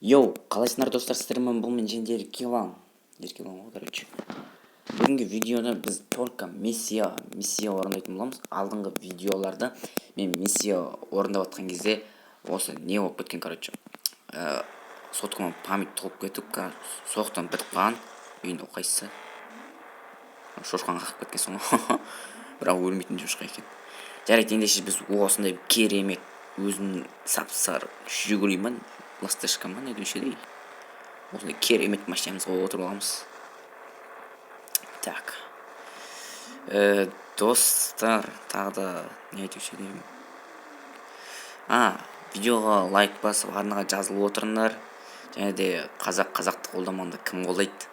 Йоу, қалайсыңдар, достар? Сіздермен бұл мен және Еркебұлан. Еркебұлан ғой, короче. Бүгінгі видеода біз только миссия орындайтын боламыз. Алдыңғы видеоларда мен миссия орындап жатқан кезде осы не болып кеткен, короче. Соткама память толып кетіп, соқтан бітіп қалған. Енді қайсысы? Шошқаны қағып кеткен соң. Бірақ өлмейтін шошқа екен. Жарайды, ендеше біз осындай керемет өзімнің сап-сары Жигули ма, Ласточка ма, не деуші еді, осындай керемет машинамызға отырып аламыз. Так, достар, тағы да не айтушы едім? Видеоға лайк басып, арнаға жазылып отырыңдар. Және де қазақ қазақты қолдамағанда, кім қолдайды?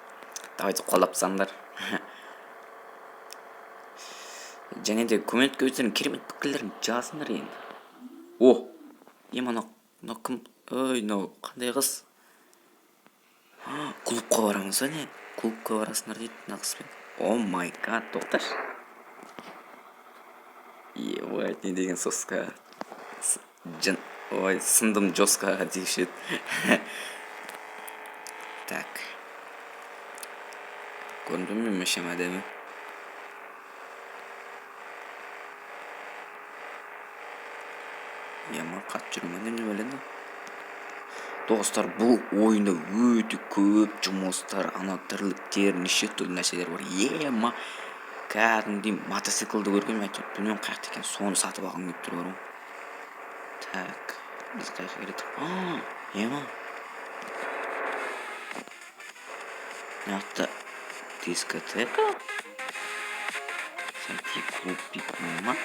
Давайте, қолдап тастаңдар. Және де комментке өздерің керемет пікірлерін жазыңдар енді. О, е, мынау кім? Ой, мынау қандай қыз? Клубқа барамыз ба, не? Клубқа барасыңдар дейді мына қызбен. Oh my God, тоқташы. Ебать, не деген соска. Жын, ой, сындым жестко деуші еді. Так, көрінді ме, машинам әдемі. Ема, қатты жүре ма, немене бәле? Достар, бұл ойында өте көп жұмыстар, ана тірліктер, неше түрлі нәрселер бар. Ема, кәдімгідей мотоциклді көргенмін, әйтеуір білмеймін қай жақта екенін, соны сатып алғым келіп тұр бар ғой. Так, біз қай жаққа келе? Ема, мына жақта дискотека, зайти в клуб дейді ма?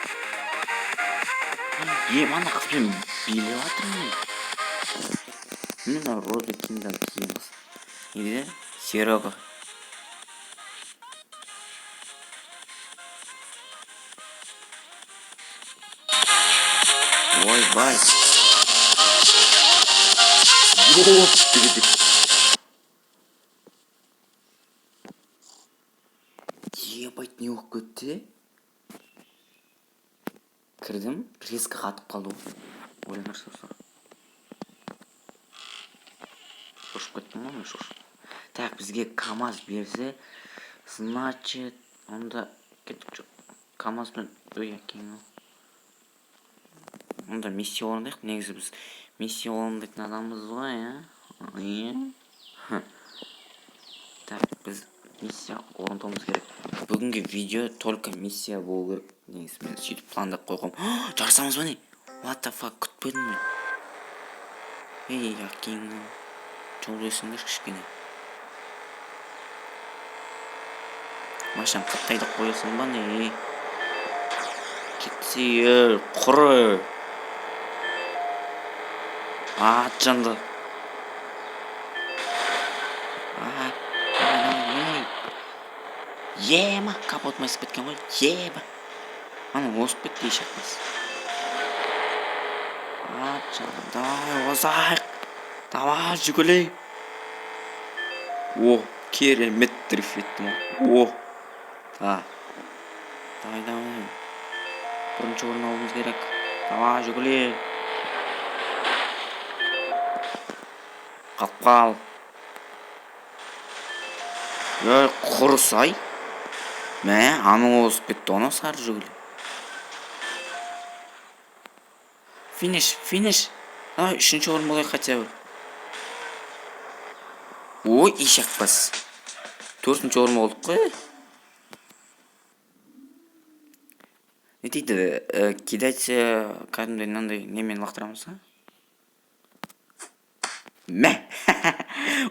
Ема, ана қызбен билеп жатырмын мен. Мына розовый киімден киген қыз не дейді? Серега. Ойбай, ёп. Ебать, не болып кетті? Кірдім, резко қатып қалды ғой. Ойлаңдаршы, достар, шошып кеттім ғой мен, шошып. Так, бізге КамАЗ берсе, значит, онда кеттік. Жоқ, КамАЗбен. Ой, әкең, онда миссия орындайық. Негізі біз миссия орындайтын адамбыз ғой, иә, иә. Так, біз миссия орындауымыз керек. Бүгінгі видео только миссия болу керек негізі, мен сөйтіп пландап қойғанмын. Жарысамыз ба, не? What the fuck, күтпедім мен. Ей, әкең, жол берсеңдерші кішкене. Машинаны қатты айдап қоясың ба, не? Кетсе, ей, құры, ат жанды. А, давай, давай, ей. Ема, капот майысып кеткен ғой. Ема, ана озып кетті, ешақпас. Ат жанды, давай, озайық, давай, жүгірейік. О, керемет дрифт еттім ғой. О, да, давай, давай, бірінші орын алуымыз керек. Давай, жүгірейік. Қалып қал, ей, құрысай. Мә, анау озып кетті, анау сары Жигули. Финиш, финиш, давай, үшінші орын болайық хотя бы. Ой, ешақпас, төртінші орын болдық қой. Не дейді? Кидать, кәдімгідей мынандай немен лақтырамыз а? Мә,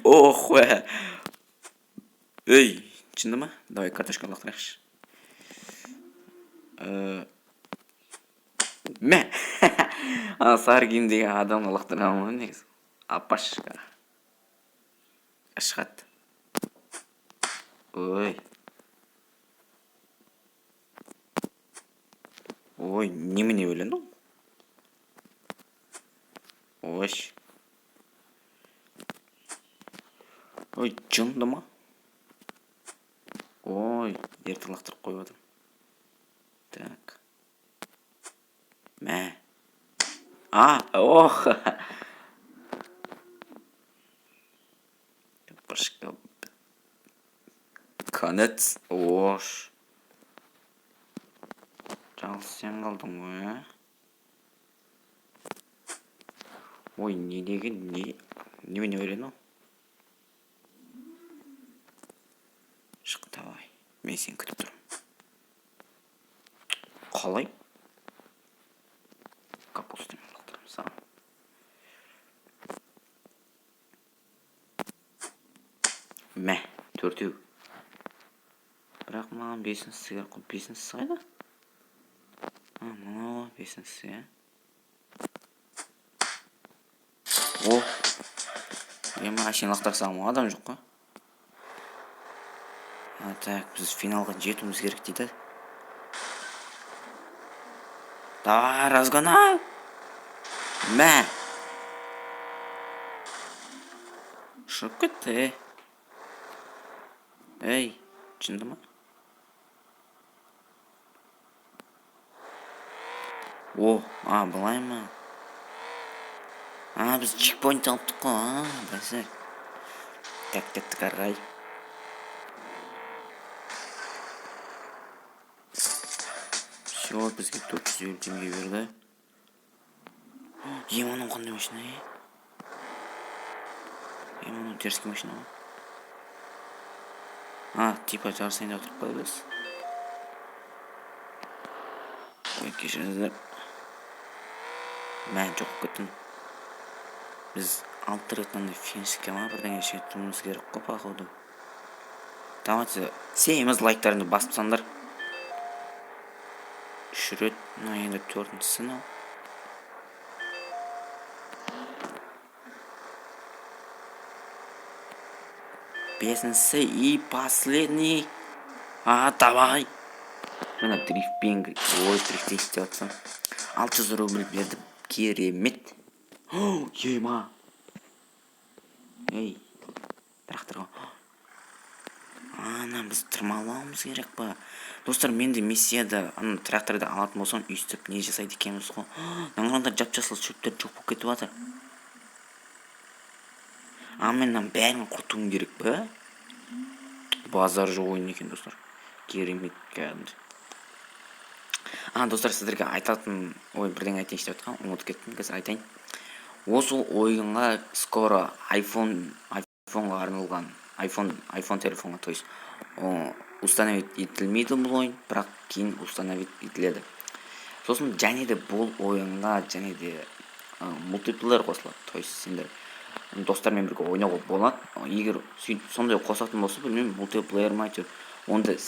ох, ей, шынды ма? Давай, картошка лақтырайықшы. Мә, ана сары киімдегі адамға лақтырамын ғой негізі. Апашка шығады. Ой, ой, немене өлең ол? Ой, ой, жынды ма? Ой, ерте лақтырып қойып жатырмын. Так, мә, а, ох. Вспышка. Конец. Ош. Жалғыз сен қалдың ғой, ә? Ой, не деген, не? Немене береді ол? Шық, давай. Мен сені күтіп тұрмын. Қалай? Капустамен лақтырамыз, а? Мә, төртеу. Бірақ маған бесіншісі керек қой. Бесіншісі қайда? А, мынау бесіншісі, иә? О! Ема, әшейін лақтыра саламын ғой, адам жоқ қой. А, так, біз финалға жетуіміз керек дейді. Давай, разгонай! Мә! Ұшып кетті. Ей, жынды ма? О, а, былай ма? А, біз чекпоинт алыптық қой, а, бәсе. Так, кеттік ары қарай. Все, бізге 450 теңге берді. Е, мынау қандай машина, е? Е, мынау дерзкий машина ғой. А, типа жарысайын деп отырып қой біз. Ой, кешіріңіздер. Мә, жоқ болып кеттім. Біз алты рет мынандай финишке ма бірдеңе жетуіміз керек қой, походу. Давайте семіз лайктарыңды басып тастаңдар. 3 рет, мына енді төртіншісі мынау. Бесіншісі и последний. А, давай. Мына дрифтпен, ой, дрифт істеп жатсам. 600 рубль берді. Керемет. Ема. Ей, тракторға. Ана, біз тырмалауымыз керек па? Достар, мен де миссияда ана тракторды алатын болсам, өйстіп не жасайды екенбіз ғой. Мына жап-жасыл шөптер жоқ болып кетіп жатыр. А, мен мынаның бәрін құртуым керек па? Базар жоқ ойын екен, достар. Керемет кәдімгі. А, достар, сіздерге айтатын, ой, бірдеңе айтайыншы деп жатқанмын, ұмытып кеттім, қазір айтайын. Осы ойынға скоро айфонға арналған, iPhone телефонға, то есть, установить етілмейді бұл ойын, бірақ кейін установить етіледі. Сосын және де бұл ойынға және де мультиплеер қосылады, то есть сендер достармен бірге ойнауға болады. Егер сондай қосатын болса, білмеймін, мультиплеер ма әйтеуір, онда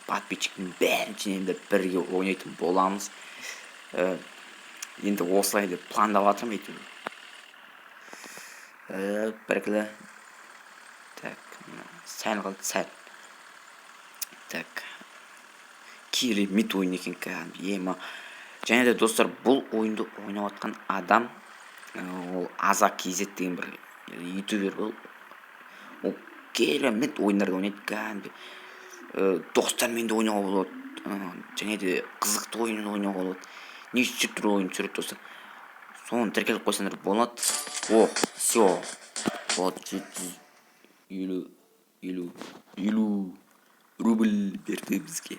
подписчиктің бәрін енді бірге ойнайтын боламыз. Енді осылай деп пландап жатырмын әйтеуір. Біркілі. Так, сәл қалды, сәл. Так. Керемет ойын екен кәдімгі, ема. Және де, достар, бұл ойынды ойнап жатқан адам, ол Аза KZ деген бір ютубер ол. Ол керемет ойындарды ойнайды кәдімгі. Достармен де ойнауға болады, және де қызықты ойын ойнауға болады. Неше түрлі ойын түсіреді, достар. Соны тіркеліп қойсаңдар болады. О, все. Вот, жеті жүз елу, елу, елу рубль берді бізге.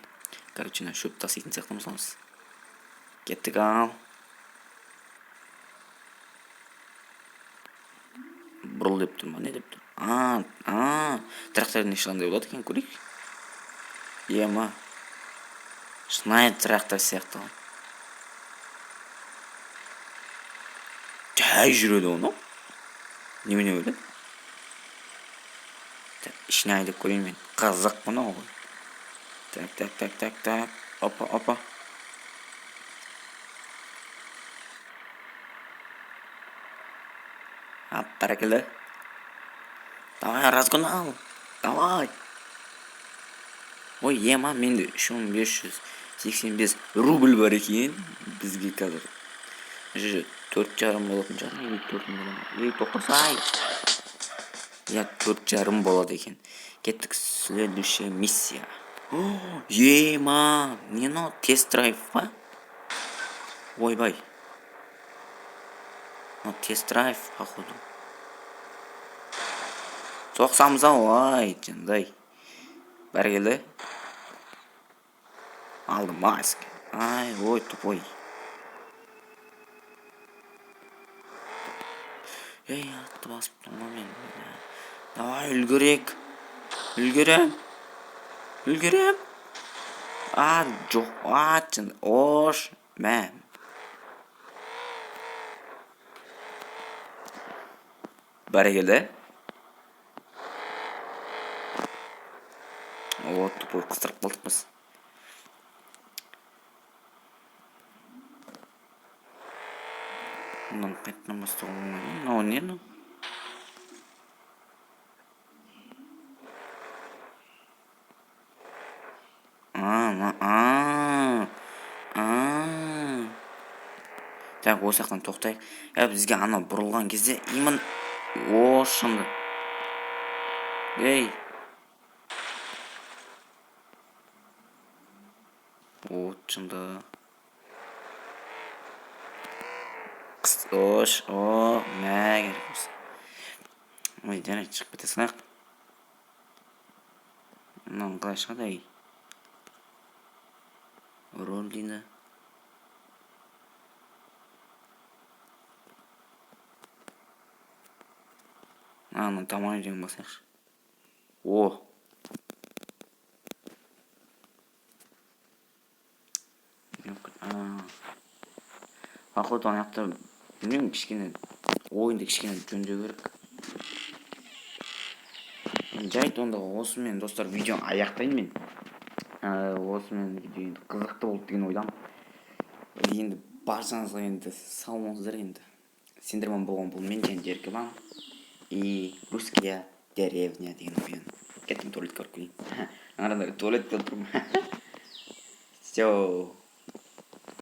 Короче, мына шөп таситын сияқтымыз ғой. Кеттік ал. Бұрыл деп тұр ма, не деп тұр? А, а, трактордың іші қандай болады екен, көрейік. Ема. Шынайы трактор сияқты ғой. Жай жүреді оны. Немене өледі? Так, ішіне айдап көрейін мен. Қызық мынау ғой. Так, так, так, так, так. Опа, опа. Ап, бәрекелді. Давай, разгон ал. Давай. Ой, ема, менде 3585 рубль бар екен. Бізге қазір жүз төрт жарым болатын шығар. Или төрт мың бола ма? Ей, тоқтасай. Иә, төрт жарым болады екен. Кеттік, следующая миссия. Ема, не мынау, тест-драйв па? Ойбай. Мынау тест-драйв, походу. Соқсамыз ау, ай, жындай. Бәрекелді. Алды маск. Ай, ой, тупой. Ей, атты басып тұрмын ғой мен. Давай, үлгерейік. Үлгерем. Үлгерем. А, жоқ. А, жын. Ош. Мә. Бәрекелді. О, тупой, қыстырып қалдық біз. Мынаны қайтадан бастауға болмайды ма? Мынау не мынау? А, мына, а, а. Так, осы жақтан тоқтайық. Ә, бізге анау бұрылған кезде именно о, шынды. Ей. О, шынды. Ош, о, мә, керек болса. Ой, жарайды, шығып кете салайық. Мынаны қалай шығады, ей? Роль дейді. Ана тамақ деген басайықшы. О. Походу ана жақта, білмеймін, кішкене ойынды кішкене жөндеу керек. Жайт, онда осымен, достар, видеоны аяқтайын мен. Осымен видео енді қызықты болды деген ойдамын. Енді баршаңызға енді сау болыңыздар енді. Сендермен болған бұл мен және Еркебұлан и «Русская деревня» деген ойын. Кеттім, туалетке барып келейін. Қараңдар, туалетте тұрмын. Все.